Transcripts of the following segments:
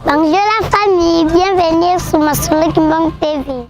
Bonjour la famille, bienvenue sur Masolo Kimbangu TV.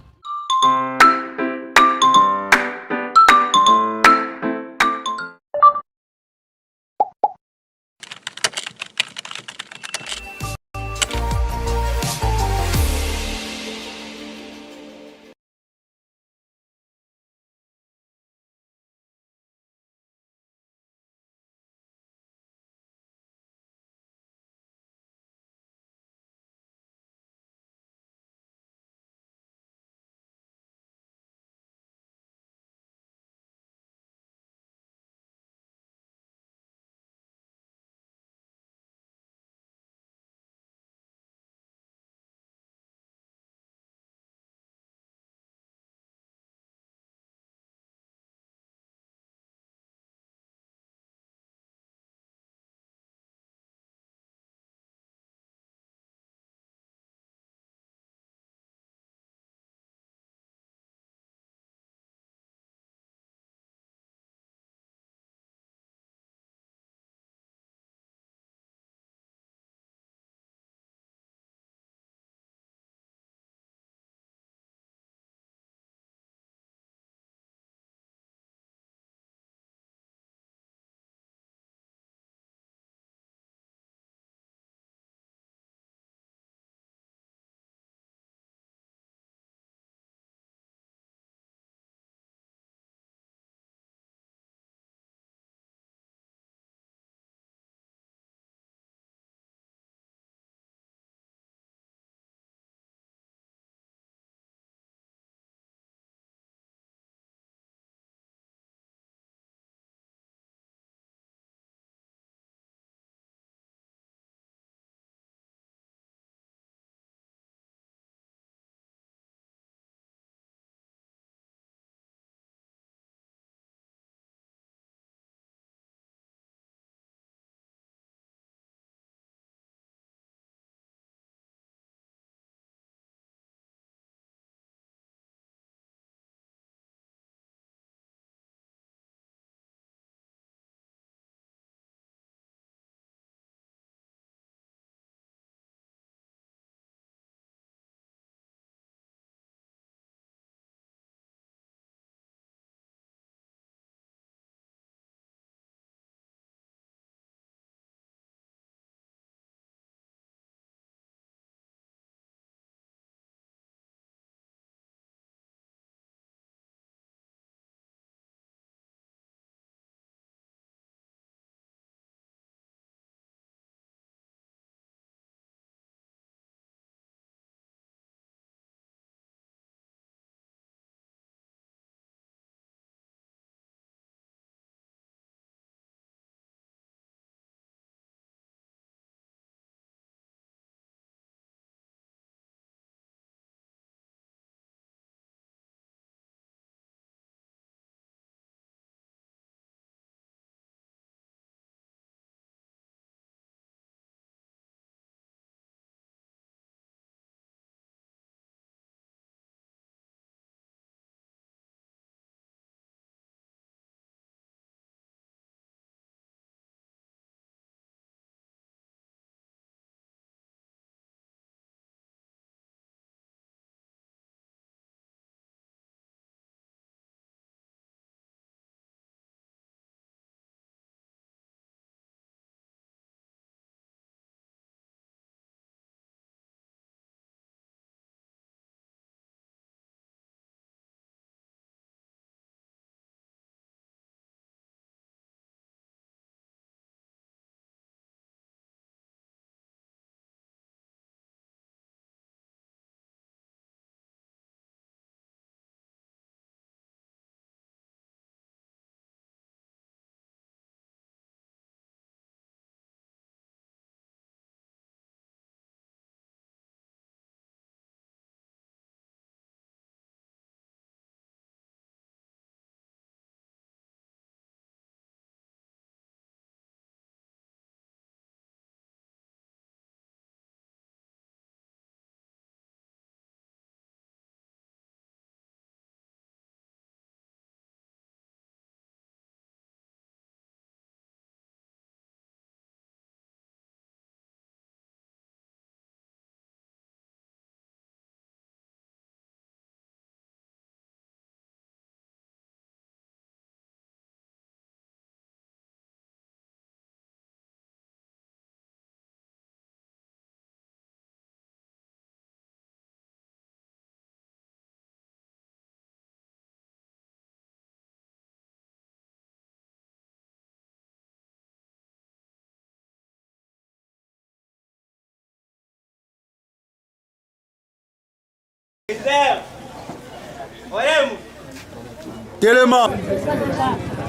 Telema.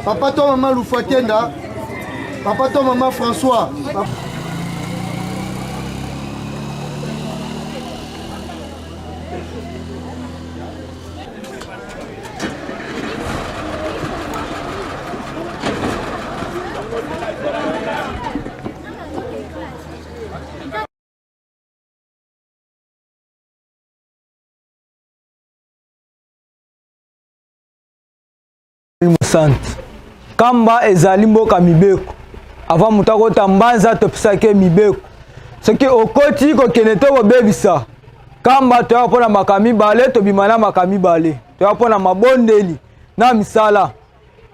Papa to mama Lufatenda. Papa to mama François. Papa... Mosantu. Kamba ezali mboka mibeko. Avant moto akota mbanza topesaki ye mibeko. Soki okoti kokende to kobebisa kamba, toyaka mpo na maka mibale, tobima na maka mibale. Toyaka mpo na mabondeli na misala.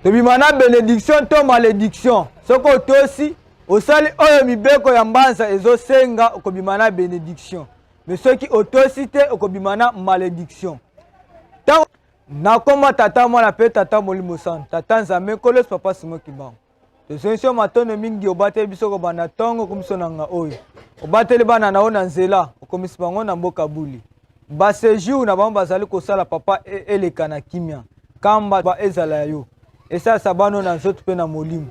Tobima na benediction to malediction. Soki otosi, osali oyo mibeko ya mbanza ezosenga, okobima na benediction. Mais soki otosi te, okobima na malediction. Ntango nakoma tata mwana mpe tata molimo santu, tata Nzambe Nkolo Yesu Papa Simon Kimbangu, tozongisi yo matondo mingi. Obateli biso kobanda ntongo okomisi na nga oyo, obateli bana na yo na nzela, okomisi bango na mboka buli, basejour na bango bazali kosala papa e, eleka na kimia. Kamba ba ezala ya yo, esalisa bano na nzoto mpe na molimo.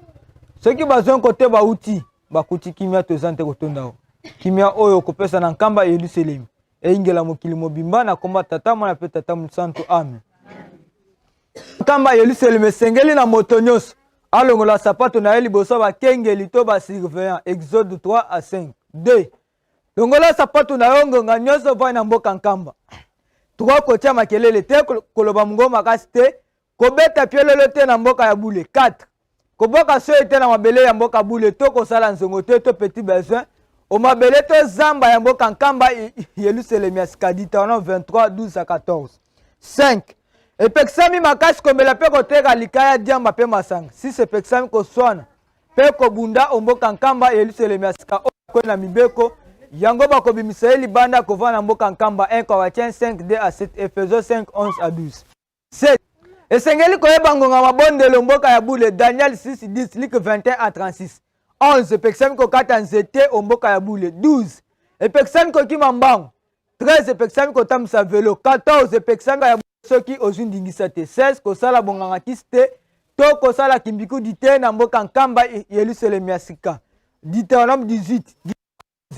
Soki bazongi kote bauti, bakuti kimia, toza nte kotonda yo kimia oyo okopesa na nkamba ya Yelusalemi eyingela mokili mobimba na komba Tata, Mwana mpe Tata Mosantu. Amen. Nkamba ya Yelusalemi esengeli na moto nyonso alongola sapato na ye liboso ya bakengeli to basurveillant. Exode 3 à 5. 2 Longola sapato na yo ngonga nyonso ovandi na mboka Nkamba. 3 Kotia makelele te, koloba mongongo makasi te, kobeta piololo te na mboka ya bule. 4 Kobwaka soyi te na mabele ya mboka bule to kosala nzongo te to petit besoin o mabele to zamba ya mboka Nkamba Yelusalemi ya sika. Deuteronome 23 12 à 14. 5 Epekisami makasi komela mpe koteka likaya, diamba mpe masanga. 6 Epekisami koswana mpe kobunda o mboka Nkamba Yelusalemi ya sika. Oyo akwei na mibeko yango bakobimisa ye libanda kovanda na mboka Nkamba. 1 Corinthiens 5 2 à 7, Efeso 5 11 à 12. 7. Esengeli koyeba ngonga mabondelo mboka ya bule. Daniel 6 10, Luc 21 à 36. 11 Epekisami kokata nzete o mboka ya bule. 12 Epekisami kokima mbangu. 13 Epekisami kotambwisa velo. 14 Epekisami ya soki ozwi ndingisa te. 16 Kosala bonganga kisi te to kosala kimbikudi te na mboka Nkamba Yelusalemi ya sika. Deuteronome 18,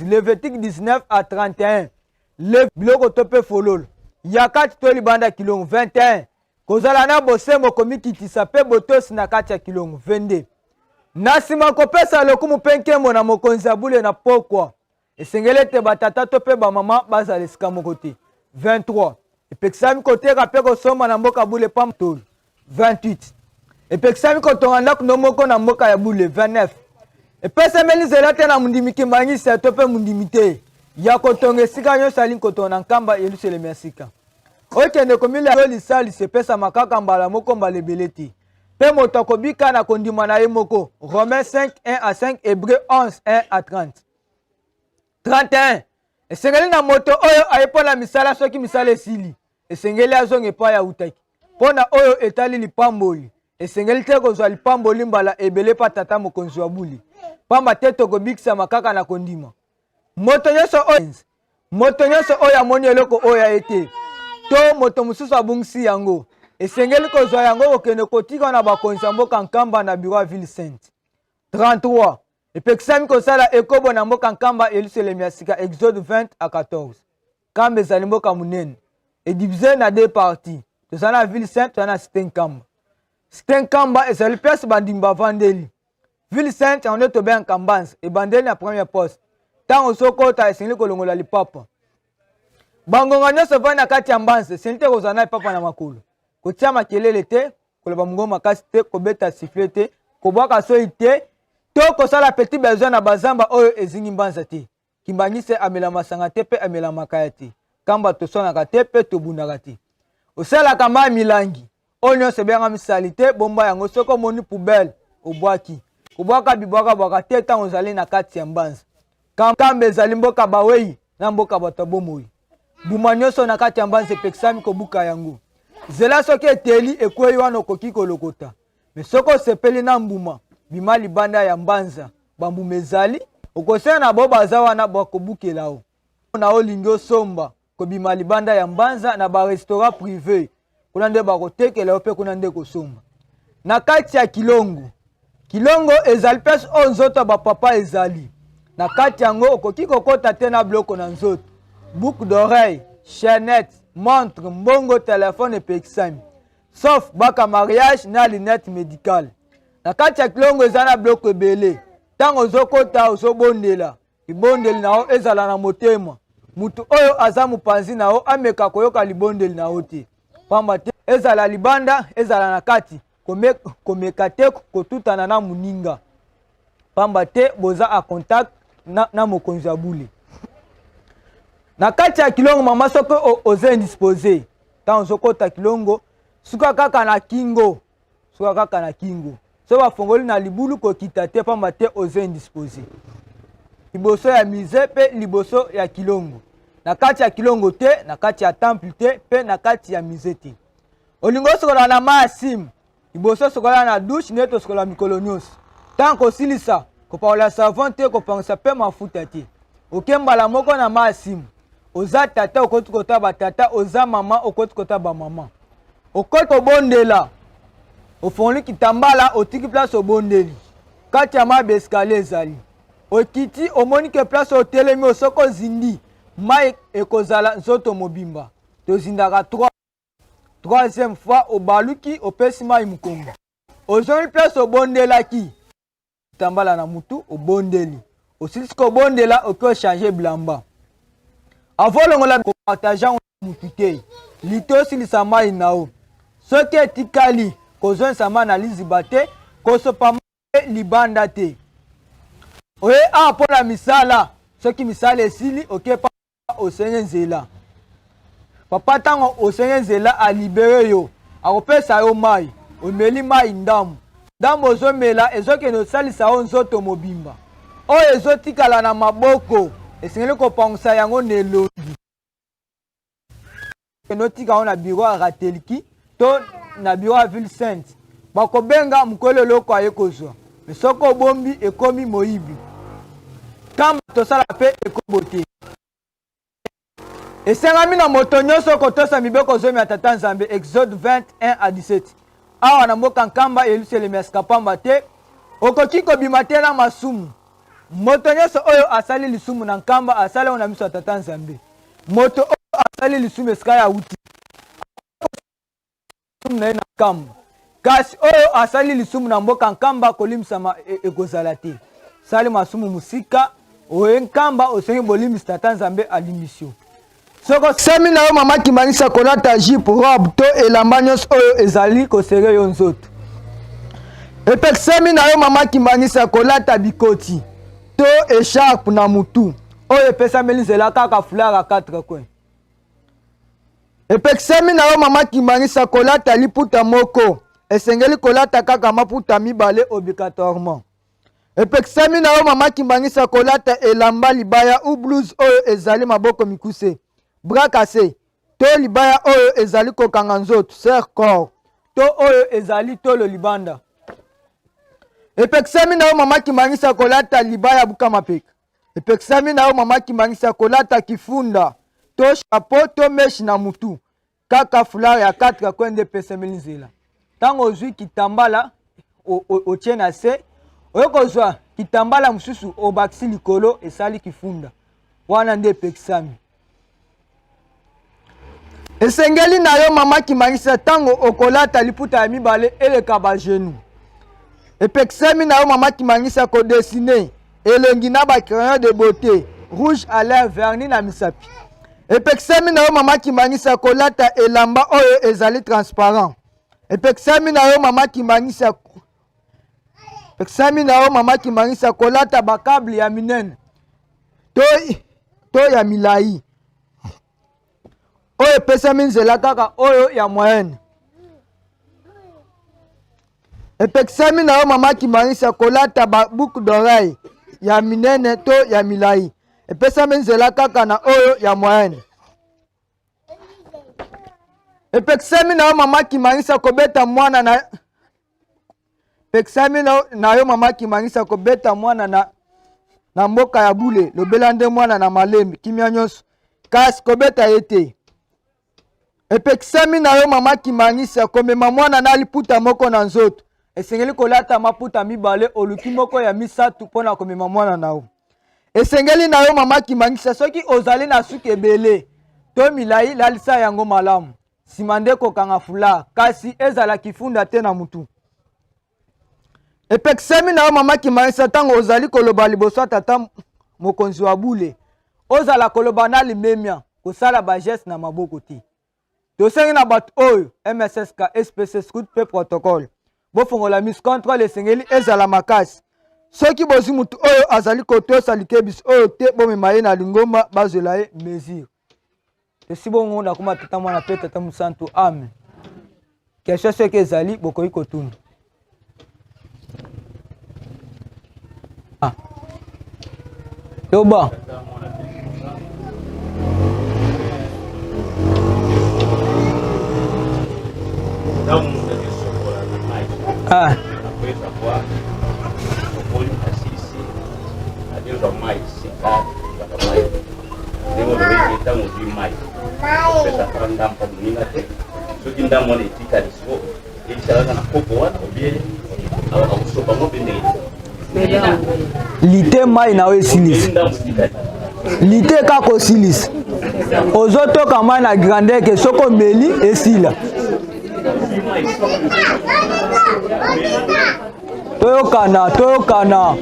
Levitique 19 à 31. Le biloko to mpe fololo ya kati to libanda kilongo. 21 Kozala na bosembo, komikitisa mpe botosi na kati ya kilongo. 22 Na nsima kopesa lokumu mpe nkembo na mokonzi ya bule na pokwa, esengeli ete batata to mpe bamama bazala esika moko te. 23 Epekisami koteka mpe kosomba na mboka bule pamba tolo. 28 Epekisami kotonga ndako no moko na mboka ya bule. 29 Epesameli nzela te na mondimi kimbangista to mpe mondimi te ya kotonga esika nyonso alingi kotonga na Nkamba Yelusalemi ya sika. Okende komila yo lisalisi epesama kaka mbala moko, mbala ebele te. Mpe moto akobika na kondima na ye moko. Romains 5 1 à 5, Hébreux 11 1 à 30. 31 Esengeli na moto oyo aye mpo na misala, soki misala esili, esengeli azonga epai autaki. Mpo na oyo etali lipamboli, esengeli te kozwa lipamboli mbala ebele mpa tata mokonzi wa bule, pamba te tokobikisama kaka na kondima. Moto nyonso oyo moto nyonso oyo amoni eloko oyo ya ye te to moto mosusu abungisi yango, esengeli kozwa yango kokende kotika na bakonzi ya mboka Nkamba na biro ya ville sainte. 33 Epekisami kosala ekobo na mboka Nkamba Yelusalemi ya sika. Exode 20 à 14. Nkamba ezali mboka monene, edivise na deux parties. Toza na ville sainte, toza na cité Nkamba. Cité Nkamba ezali place bandimi bavandeli. Ville sainte yango nde tobenga Mbanza, ebandeli na première poste. Ntango ozokota esengeli kolongola lipapa. Bangonga nyonso ovandi na kati ya Mbanza, esengeli te kozala na lipapa na makolo, kotia makelele te, koloba mongongo makasi te, kobeta sifflet te, kobwaka soyi te to kosala petit besoin na bazamba oyo ezingi Mbanza te. Kimbangiste amela masanga te mpe amela makaya te. Kamba toswanaka te mpe tobundaka te. Osalaka mai milangi oyo nyonso ebengami salite, bomba yango. Soki omoni poubelle, obwaki. Kobwaka bibwakabwaka te ntango ozali na kati ya Mbanza. Kamba ezali mboka bawei na mboka bato ya bomoi. Mbuma nyonso na kati ya Mbanza epekisami kobuka yango. Zela soki eteli ekwei, wana okoki kolokota. Me soki osepeli na mbuma, bima libanda ya Mbanza, bambuma ezali, okosenga na bao baza wana bakobukela yo. Na olingi osomba. kobima libanda ya mbanza na ba restaurant privé kuna nde bakotekela yo mpe kuna nde kosomba na kati ya kilongo kilongo ezali place oyo nzoto ya bapapa ezali na kati yango okoki kokota te na biloko na nzoto boucle d'oreille chaînette montre mbongo telefone epekisami sauf baka mariage na lunette médicale na kati ya kilongo eza na biloko ebele ntango ozokota ozobondela Libondeli na yo ezala na motema. Moto oyo aza mopanzi na yo ameka koyoka libondeli na yo te, pamba te ezala libanda ezala na kati, komeka te kotutana na moninga, pamba te boza a contact na, na mokonzi ya bule. Na kati ya kilongo mama, soki oza indispose ntango ozokota kilongo, suka kaka na kingo soka kaka na kingo so bafongoli na libulu kokita te pamba te oza indispose liboso ya musée mpe liboso ya kilongo na kati ya kilongo te na kati ya temple te mpe na kati ya musée te olingi osokola na mai ya sime liboso osokola na douche nde tosokola mikolo nyonso ntango kosilisa kopakola savon te kopangisa mpe mafuta te oke mbala moko na mai ya sime oza tata okoti kota batata oza mama okoti kota bamama okoki kobondela ofongoli kitambala otiki place obondeli kati ya mai baeskalier ezali okiti omoni ke place otelemi osoko ozindi mai ekozala nzoto mobimba tozindaka 3 troisième fois obaluki opesi mai mokongo ozongi place obondelaki kitambala na mutu obondeli osilisi kobondela oki ochange bilamba avant olongola kopartage yango mutu te lito osilisa mai na yo soki etikali kozongisa mai na liziba te kosopa mai libanda te oye awa mpo na misala soki misala esili oke osenge nzela papa ntango osenge nzela alibere yo akopesa yo mai omeli mai ndambo ndambo ozomela ezokende osalisa yo nzoto mobimba oyo ezotikala na maboko esengeli kopangusa yango na elongi kende otika yango na biro ya ratelki to na biro ya ville sainte bakobenga mokolo eloko aye kozwa me soki obombi ekomi moyibi kamba tosala mpe ekobo te esengami na moto nyonso kotosa mibeko zomi ya tata nzambe exode 21 à 17 awa na mboka nkamba yelusalemi ya sika pamba te okoki kobima te na masumu moto nyonso oyo asali lisumu na nkamba asali yango na miso ya tata nzambe moto oyo asali lisumu esika ya wuti na ye na nkamba kasi oyo asali lisumu na mboka nkamba kolimbisama e, ekozala te sali masumu mosika oye nkamba osengi bolimbisi tata nzambe alimbisi yo soki osami na yo mama kimbanisa kolata jupe robe to elamba nyonso oyo ezali kosere yo nzoto epekisami na yo mama kimbanisa kolata bikoti to echarpe na mutu oyo epesameli nzela kaka foulard ya 4 coin Epekisami na yo mama Kimbanisa kolata liputa moko, esengeli kolata kaka maputa mibale obligatoirement. Epekisami na yo mama Kimbanisa kolata elamba libaya ou blouse oyo ezali maboko mikuse, bras cassé, to libaya oyo ezali kokanga nzoto, serre corps, to oyo ezali tolo libanda. Epekisami na yo mama Kimbanisa kolata libaya buka mapeka. Epekisami na yo mama Kimbanguiste kolata kifunda to chapeau to meche na mutu, kaka foulard ya 4 coin nde epesameli nzela. Ntango ozwi kitambala otie na se, oye kozwa kitambala mosusu obakisi likolo esali kifunda, wana nde epekisami. Esengeli na yo mama Kimbanguiste ntango okolata liputa ya mibale eleka ba genoux. Epekisami na yo mama Kimbanguiste kodesine elongi na ba crayon de beauté, rouge à lèvres, vernis na misapi. Epekisami na yo mama Kimbanguiste kolata elamba oyo ezali transparent. Epekisami na yo mama Kimbanguiste epekisami na yo mama Kimbanguiste kolata ba cable ya minene to, to ya milai oyo epesami nzela kaka oyo ya moyenne. Epekisami na yo mama Kimbanguiste kolata ba boucle d'oreille ya minene to ya milai, epesami nzela kaka na oyo ya moyenne. Epekisami na yo mama Kimbanguiste kobeta mwana na pekisami na yo mama Kimbanguiste kobeta mwana na, na mboka ya bule, lobela nde mwana na malembe kimia nyonso. Kasi kobeta ye te. Epekisami na yo mama Kimangisa komema mwana na liputa moko na nzoto. Esengeli kolata maputa mibale, oluki moko ya misato mpo na komema mwana na yo. Esengeli na yo mama Kimangisa, soki ozali na suki ebele to milai, lalisa yango malamu, nsima nde kokanga foulard, kasi ezala kifunda te na mutu. Epekisami na yo mama Kimangisa, ntango ozali koloba liboso ya tata mokonzi wa bule, ozala koloba na limemia, kosala ba geste na maboko te. Tosengi na bato oyo MSSK, SPC, scout mpe protocole bofongola miso, controle esengeli ezala makasi. Soki bozwi moto oyo azali kotosa likebisi oyo te, bomema ye na lingomba bazwela ye mesure. Tosi bongo nakoma tata mwana mpe tata mosantu amen. Question soki ezali bokoki kotuna. Ah. Loba. Ah. Soki ndambo wana etikali siko etikala na kopo wana obie akosopa ngo mpe ndenge lite mai na yo esilisi lite kaka osilisi ozotoka mai na grandeur ke soki omeli esila toyokana toyokana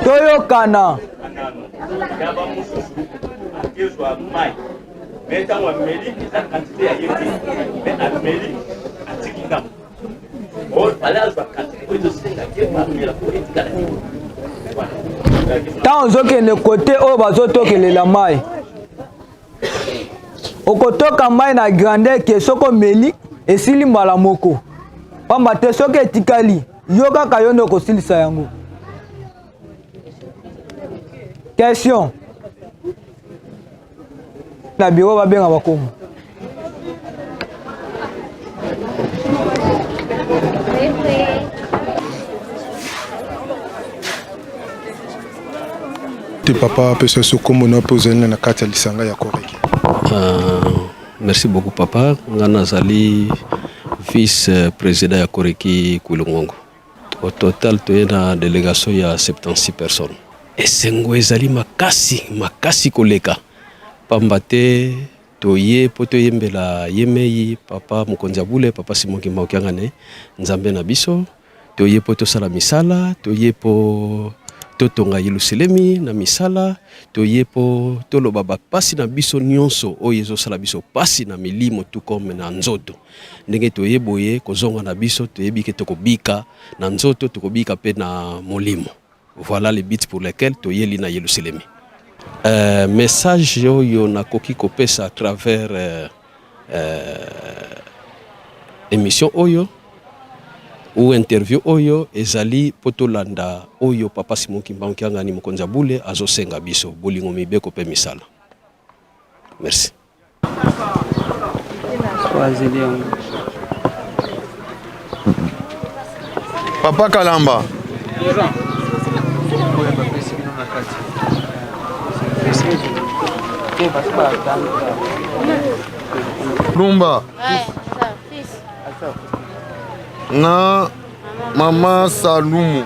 toyokana me ntango ameli eza quantité ya ye te me ameli atiki ndambo fale azwa quantité oyo ezosenga ke amela po etikala te. Ntango ozokende kote oyo bazotokelela mai, okotoka mai na grandeur ke soki omeli esili mbala moko, pamba te soki etikali yo kaka yo nde okosilisa yango. Question na biro babenga bakombo. Te papa, apesa biso nkombo na mpe ozali na kati ya lisanga ya Koreki. Merci beaucoup papa. Nga nazali vice président ya Koreki Kwilungongo. Au total toye na délégation ya 76 personnes. Esengo ezali makasi makasi koleka pamba te toye mpo toyembela ye mei papa mokonzi ya bule papa Simon Kimbangu Kiangani Nzambe na biso. Toye mpo tosala misala, toye mpo totonga Yelusalemi na misala, toye mpo toloba bapasi na biso nyonso oyo ezosala biso pasi na milimo tout comme na nzoto. Ndenge toye boye kozonga na biso, toyebi ke tokobika na nzoto, tokobika mpe na molimo. Voilà le but pour lequel toyeli na Yelusalemi. Message oyo nakoki kopesa à travers émission oyo ou interview oyo ezali mpo tolanda oyo papa Simon Kimbangu Kiangani mokonzi ya bule azosenga biso, bolingo, mibeko mpe misala. Merci. Papa Kalamba. Lumba. Na Mama Salumu.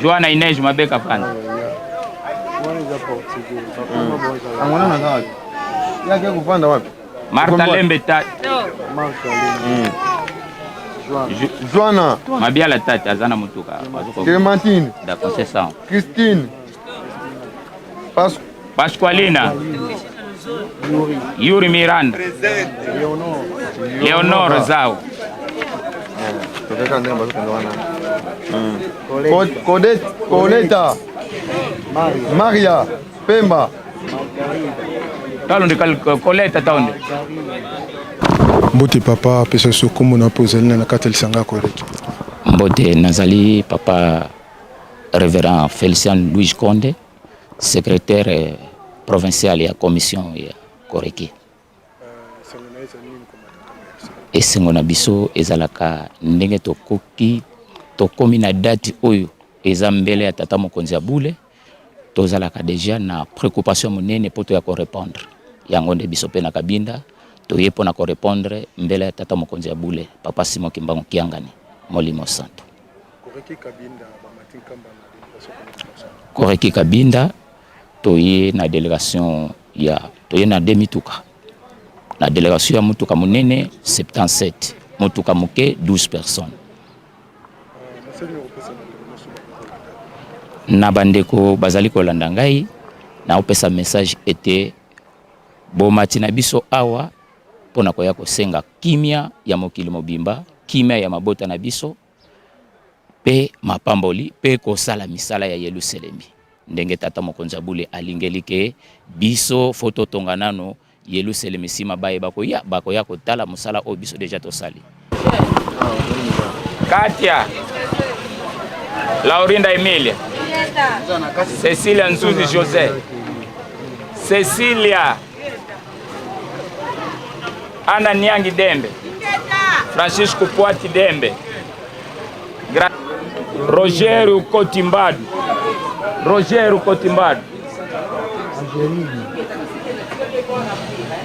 Joana Inês Mabeka Fanda. Angola na wapi? Yake kufanda wapi? Marta Lembe tata. Joana. Mabiala tata aza na motuka. Clémentine. D'accord, c'est ça. Christine. Pas Pasqualina. Yuri Miranda. Leonor Zao. Coleta. Maria Pemba. Talonde Coleta Taonde. Mbote papa, apesa biso nkombo na mpe ozali na kati ya lisanga ya Koreki. Mbote, nazali papa Révérend Félicien Louis Konde, secrétaire provincial ya commission ya Koreki. Esengo na biso ezalaka ndenge tokoki. Tokomi na date oyo eza mbele ya tata mokonzi ya bule, tozalaka deja na preoccupation monene mpo toya korepondre yango. Nde biso mpe na Kabinda toye mpo na korepondre mbele ya tata mokonzi ya bule, papa Simon Kimbangu Kiangani, Molimo Santo. Koreki Kabinda toye na delegation ya toye na de mituka, na delegation ya mutuka monene 77, mutuka moke 12 personnes. Na bandeko bazali kolanda ngai, naopesa message ete bomati na biso awa mpo na koya kosenga kimia ya mokili mobimba, kimia ya mabota na biso mpe mapamboli mpe kosala misala ya Yelusalemi ndenge tata mokonzi ya bule alingeli ke biso fo totonga nano Yelusalemi, nsima baye bakoya bakoya kotala mosala oyo biso deja tosali. Katia Laurinda Emilia Cecilia Nzuzi José Cecilia Ana Niangi Dembe Francisco Poati Dembe Gra Rogério Kotimbado Rogério Kotimbado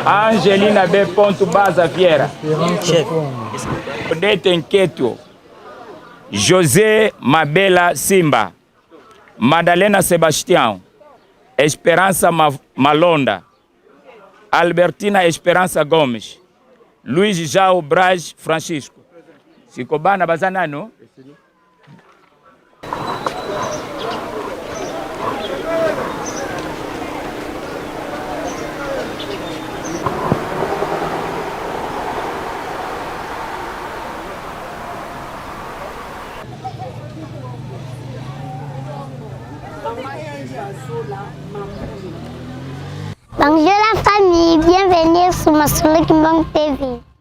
Angelina B. Ponto Baza Vieira Odete Nketo José Mabela Simba Madalena Sebastião Esperança Malonda Albertina Esperança Gomes Luiz Jao Braz Francisco siko bana baza nano. Bonjour la famille, bienvenue sur Masolo Kimbangu TV.